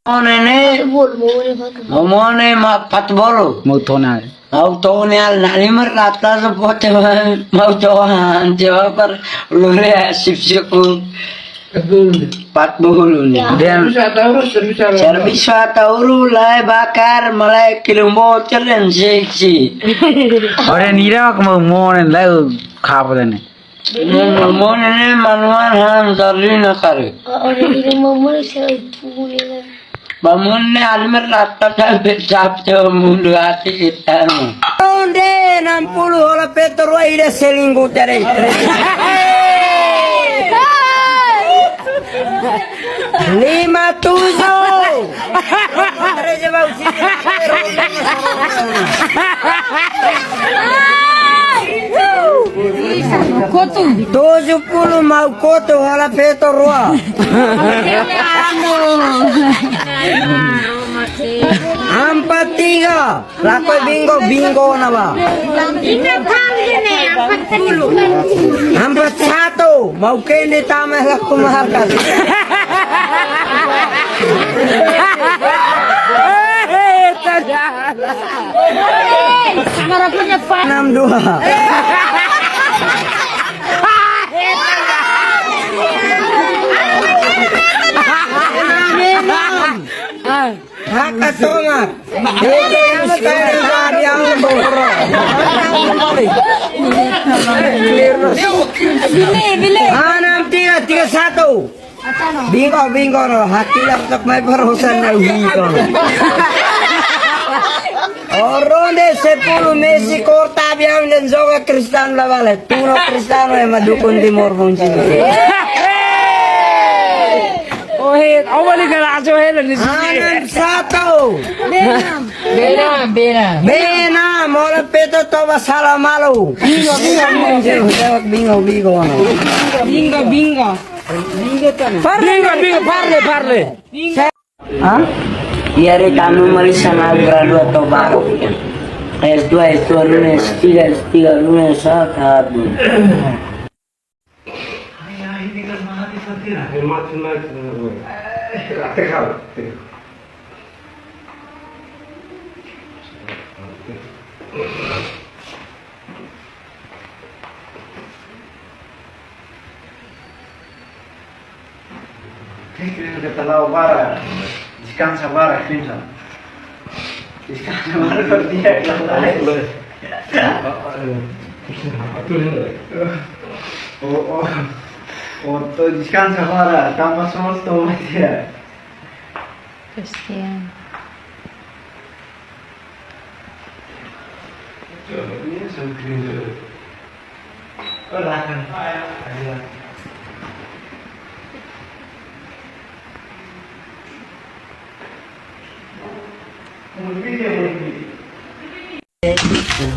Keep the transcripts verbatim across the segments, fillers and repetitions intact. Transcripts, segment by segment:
Mone ne'e, mone, mone ma fat bolu. Mau tona. Mau tona, na lima ratus pote, mau tona, jawab par lore sip sip. Fat bolu ne'e. Ya. Dan servisu atauru, servisu atauru. Servisu atauru, lai bakar, malai kilumbo, challenge seksi. Ora nira mak mau mone, lai kabo dane. Mone ne'e manuan han darina kari. Ora ida mone se pune la. Ba mone ne'e almer rata da be sap te mundu ati kita. Onde enam puluh hola feto rua ida selingkuh tere. Lima tujuh. Kotu. Tujuh puluh mau kotu hola feto rua. Empat tiga. Lakohi bingo, bingo ona ba. Ita tahu ini empat puluh. Empat satu, mau kende tama laku maharkan. Enam dua. Enam enam. Haka tonga. Enam tiga, tiga satu. Bingo, bingo no. Hati laptop mai barusan na bingo. Ronde sepuluh Messi korta abiang dan joga Cristiano la bale. Tuno Cristiano ema dukun Timor Fungsi. Oh, he, awali kala ajo he la nisi. Enam satu. Bena, bena. Bena, mola feto toba sala malu. Bingo, bingo, bingo. Bingo, bingo. Bingo, bingo. Bingo, bingo, parle, parle. Ha? Yari kami mali sana gradua toba. S dua, S dua, lunes tiga, S tiga, lunes satu. Kata lau bara, deskansa bara, Clinton. Deskansa bara, dia. Oh, oh. Oh, to deskansa bara, tama solo to dia. Cristiano.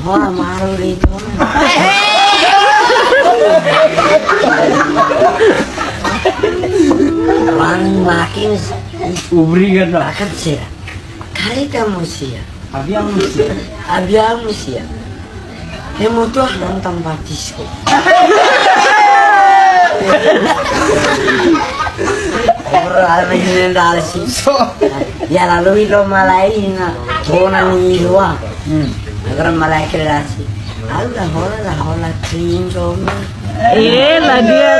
Hora malu de'it. Paling makin obrigadu. Akan sira. Kareta mós sia. Aviaun mós sia. Aviaun mós sia. Emu tu hantam batisku. Obra ame henen dalsi. So. Ya lalu ilo malai na tona ni ilua. Hmm. Agora malai ke dalsi. Au la hola, la hola, trinco. Eh, la dia.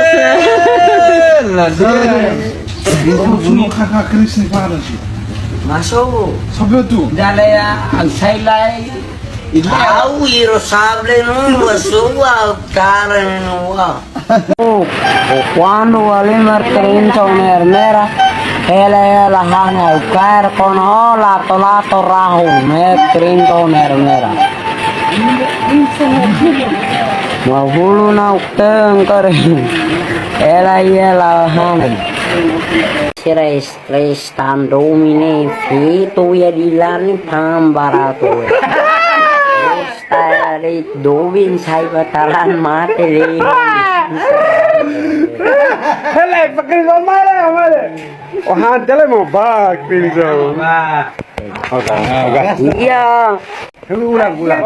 La dia. Itu semua kakak Chris ni pada sih. Masuk. Sabe tu? Dale ya, al sai lai. Au iro sable no, masuk wa, karen no wa. O, o kuandu Walimar trinco mermera, hela hela hana au kaer kono lato lato rahu me trinco mermera. Mau bulu na ukten kare. Hela hela hana. Sira stress tan domine feto ya dilani pam baratu. Tara de dobin sai ba taran mate de. Hele, pakri ko mare, mare. Oh, han tele mo ba, kri so. Oke, oke. Iya. Ulang, ulang.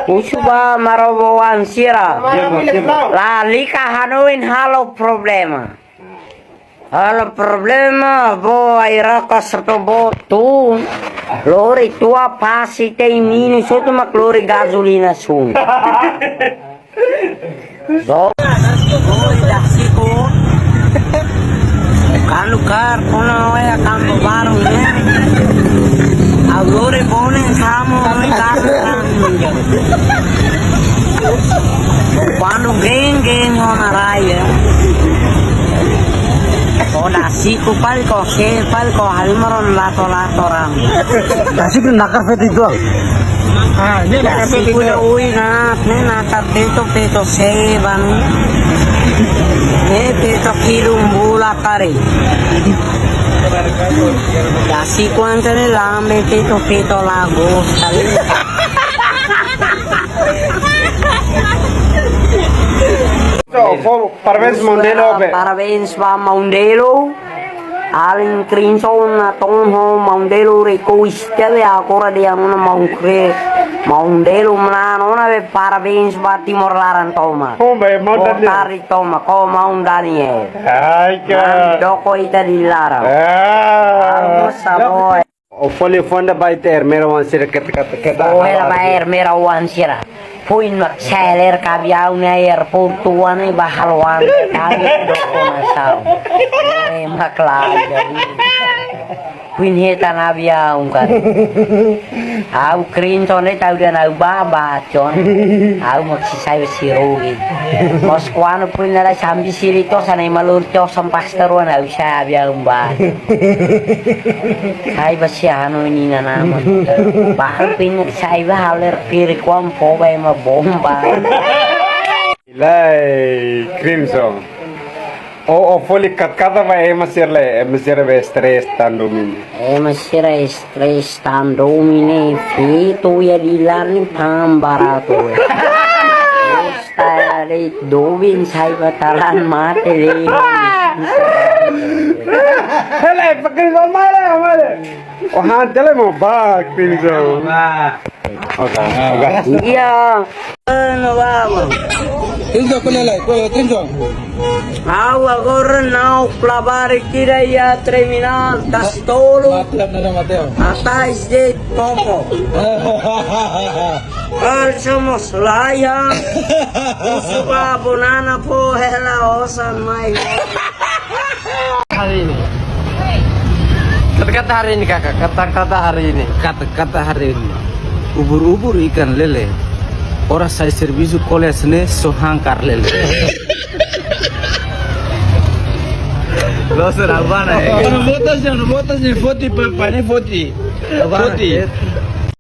Usuba marobo wan sira. Lalika hanoin halo problema. Halo problema, bo ai raka serto bo tu. Lori tua pasi tei minu sotu mak lori gazolina sun. Bo. Lori dasiko. Kalu kar kona oya kampo baru ne. Au lori bonen samo ne kar. Kuandu geng-geng ona raya. Ko dasiko pal ko ke pal ko halmaron lato-lato ram. Dasiko nakar feto itu. Ah, ini nakar feto itu. Dasiko ui na, ne nakar feto feto seban. Ne feto kilung bula kare. Dasiko ante ne lambe feto feto lago. So, fo, parabéns Maun Delo, be. Parabéns ba Maun Delo. Alin krinso na ton ho Maun Delo reko istele akora de anuna Maun Kre. Maun Delo mana nona be parabéns ba Timor laran toma. Ho, be, Maun Daniel. Tari toma, ko Maun Daniel. Ai, ka. Doko ita di laran. Ah. Almosa boy. O foli fonda bai ter mera wan sira ket ket ket. O hela bai er mera wan sira. Puin mak seler kabiau na airport tua na ba halwan kami doko masau. Eh, mak lai dari. Puin heta na biau kan. Au krin tone tau dia na ba ba con. Au mak si sai sirogi. Mos kuano puin na sambi siri to sana malur to sampas teruan au sai biau ba. Sai ba si anu ini na nama. Bahar pin sai ba haler pir kuam po ba ema bomba. Lai Crimson. O o foli kat kata ba ema sira le, ema sira be stress tandu mini. Ema sira stress tandu mini fitu ya di lani pam barato. Tara de dobin sai ba taran mate de. Hele, pakri ko mare, mare. Oh, han tele mo ba, kri so. Oke, oke. Iya. No vamos. Crimson, kole lai, kole, Crimson. Au agora nau klabari kira ya terminal das tolu. Mateo, no, no, Mateo. Atais de Popo. Alsamos laya. Usuba bonana po hela osan mai. Hari ini. Kata-kata hari ini, Kakak. Kata-kata hari ini. Kata-kata hari ini. Ubur-ubur ikan lele. Ora sai servisu koles ne so hangkar lele. Lo serabana ya. Não botas, não botas nem foti, pai, pai, nem foti. Foti.